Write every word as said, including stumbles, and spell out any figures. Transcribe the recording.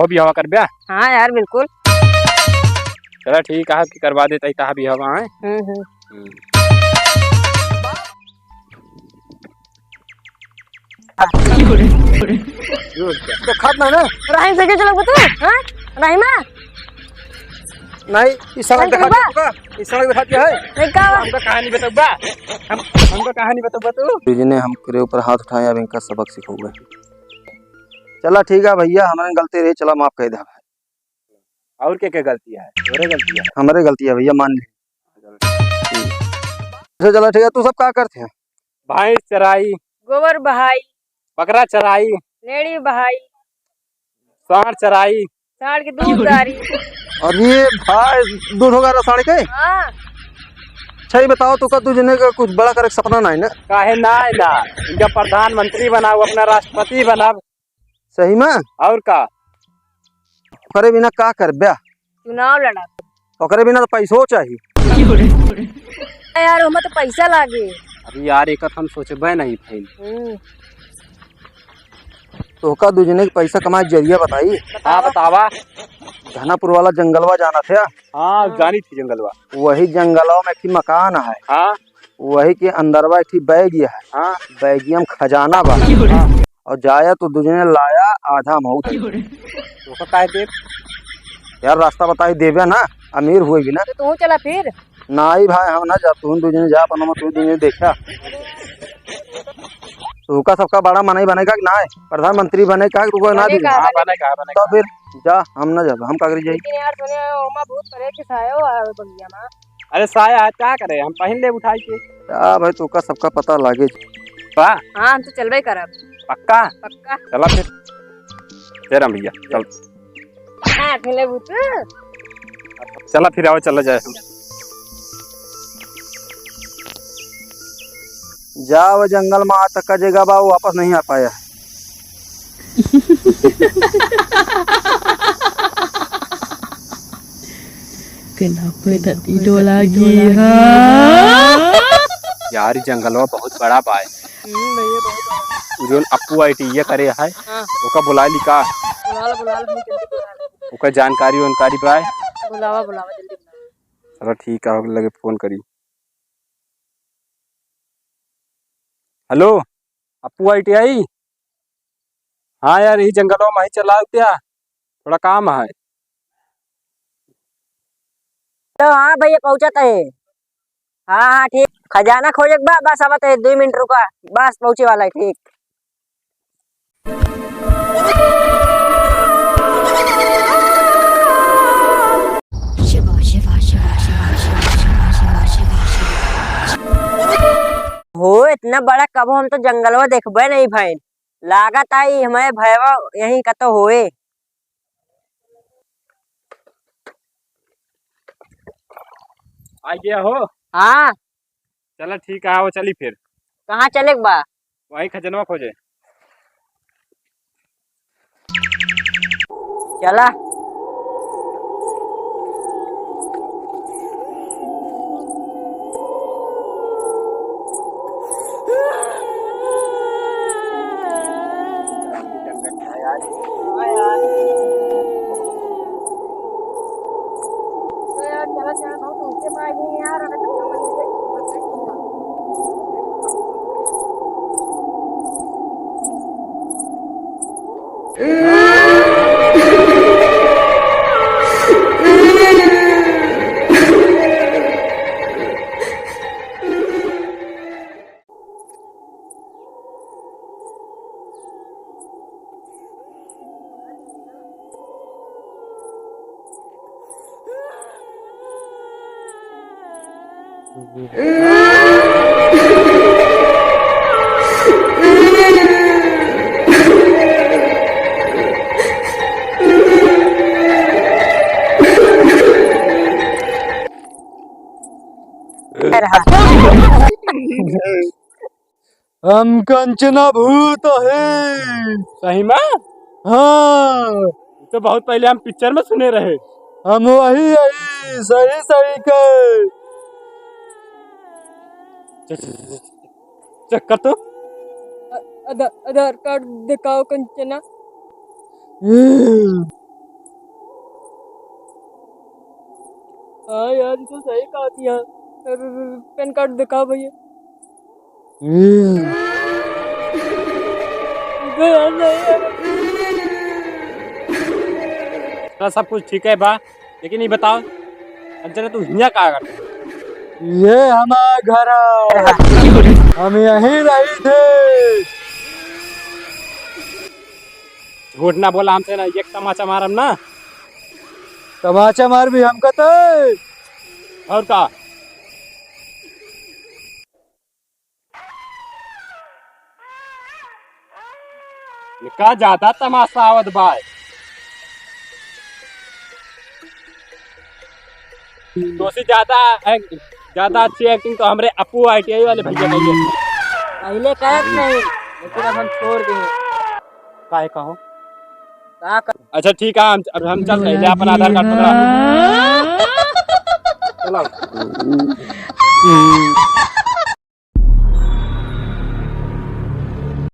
हो बियाह करब्या? हाँ यार, बिल्कुल। चला ठीक है, आपकी करवा देता ही तहा बियाह, हैं? हम्म, हम्म। हम्म। तो खात ना ना? राहिम से के चलो तू, हाँ? राहिमा? नहीं, ई सड़क नहीं देखा चलबा? तू का? ई सड़क देखा दिया है? नहीं का? हमका कहानी बताबा? हम, हमका कहानी बताबा तू? जी ने हमरे ऊपर हाथ उठाया, अब इनका सबक सिखाऊंगा। चला ठीक है भैया, हमरे गलती रही, चला माफ कर दे भाई। और के के गलती है? तोरे गलती है? हमरे गलती है भैया, मान ले। अच्छा चला ठीक है, तू सब का करते हैं? भैंस चराई। गोबर बहाई। बकरा चराई। लेड़ी बहाई। साँड़ चराई। साँड़ के दूध गारी। अरे भाई, दूध वगैरह साँड़ के? हाँ। अच्छा, ये बताओ, तो का तू जने का कुछ बड़ा करे के सपना ना है ना? काहे ना है ना? इनका प्रधानमंत्री बनाओ, अपना राष्ट्रपति बनाओ। सही में? और का? ओकरे बिना का करब्या? चुनाव लड़ा। ओकरे बिना तो पैसो चाहिए। यार, ओमा तो पैसा लागे। अरे यार, एक हम सोचबे नहीं भइल। हम्म। तोहका दू जने के पैसा कमाए के जरिया बताई? हाँ, बतावा। धनापुर वाला जंगलवा जाना थे? हाँ, हाँ। जानी थी जंगलवा। वही जंगलवा में एक ठे मकान है। हाँ। वही के अंदरवा एक ठे बैग है। हाँ। बैगिया में खजाना बा। हाँ। और जाया तो दू जने लाया, आधा मौत। तोहका काहे देब? यार, रास्ता बताई देबे ना, अमीर हुए भी ना। तो तू चला फिर। नाई भाई, हम ना जा, तू दू जने जा, अपन हम तू दू जने देखा। तोहका सबका बड़ा मनई बने का कि नाई? प्रधानमंत्री बने का कि तू ना बने दी? का, हाँ, बने बने का, बने तो का। फिर जा, हम ना जाब, हम का करी जाई? लेकिन यार, सुने, ओमा भूत प्रेत के सायो आवे बगिया में। अरे साया है, का करे, हम पहिन लेब उठाई के। का भाई, तोहका सबका पता लागे। बा? हाँ, हम तो चलबे करब। पक्का? पक्का। चला फिर। जय राम भैया, चल। हाँ, मिले भूत। चला फिर, आओ, चला जाए हम। जाओ जंगल में, आज तक का जगह बा, वो वापस नहीं आ पाया। केना कोई दती डोला गई है। यार, ई जंगलवा बहुत बड़ा बा। हम्म, भैया, बहुत बड़ा। उ जौन अपू आई टी आई करे है, हाँ। ओका बुला ली का? बुला ला, बुला ला, जल्दी बुला ला। ओका जानकारी वानकारी बा? बुलावा, बुलावा, जल्दी बुलावा। चलो ठीक है, ओकरे लगे फोन करी। हेलो, अपू आई टी आई? हाँ यार, यही जंगलवा में ही चला आऊ क्या? थोड़ा काम है। तो हाँ भैया, पहुँचत है। हाँ, हाँ, ठीक। खजाना खोजे के बा, बस आवत है, दुई मिनट रुका, बस पहुँचे वाला है, ठीक। हो, इतना बड़ा कबो हम तो जंगलवा देखबे नहीं भइल। लागत आई हमें भयवा यहीं कतो होए। आ गया हो? हाँ। चला ठीक है, आओ चली फिर। कहाँ चले के बा? वही खजनवा खोजे। चला। हम कंचना भूत है। सही में? हाँ। ई तो बहुत पहले हम पिक्चर में सुने रहे। हम वही है, सही सही के। चेक, चेक, चेक, चेक कर तो। आ-, आधा-, आधार कार्ड दिखाओ कंचना। हम्म। हाँ यार, ई तो सही कहा थी यार। पैन कार्ड दिखाओ भैया। हम्म। भैया, नहीं यार। इतना सब कुछ ठीक है बा, लेकिन ये बताओ, अंजना, तू हियाँ का करत है? ये हमार घर है, हम यहीं रही थे। झूठ ना बोला हमसे ना, एक तमाचा मारम ना। तमाचा मार भी हमका तो। और का? इनका ज्यादा तमाशा आवत बा। तोसे ज्यादा एक-, ज्यादा अच्छी acting तो हमरे अपू ITI वाले भैया कइले। पहले करत नहीं, लेकिन अब हम छोड़ दिए। काहे कहो? का कर- अच्छा ठीक है, हम, अब हम चलते हैं, ले अपन आधार कार्ड पकड़ा। चलो।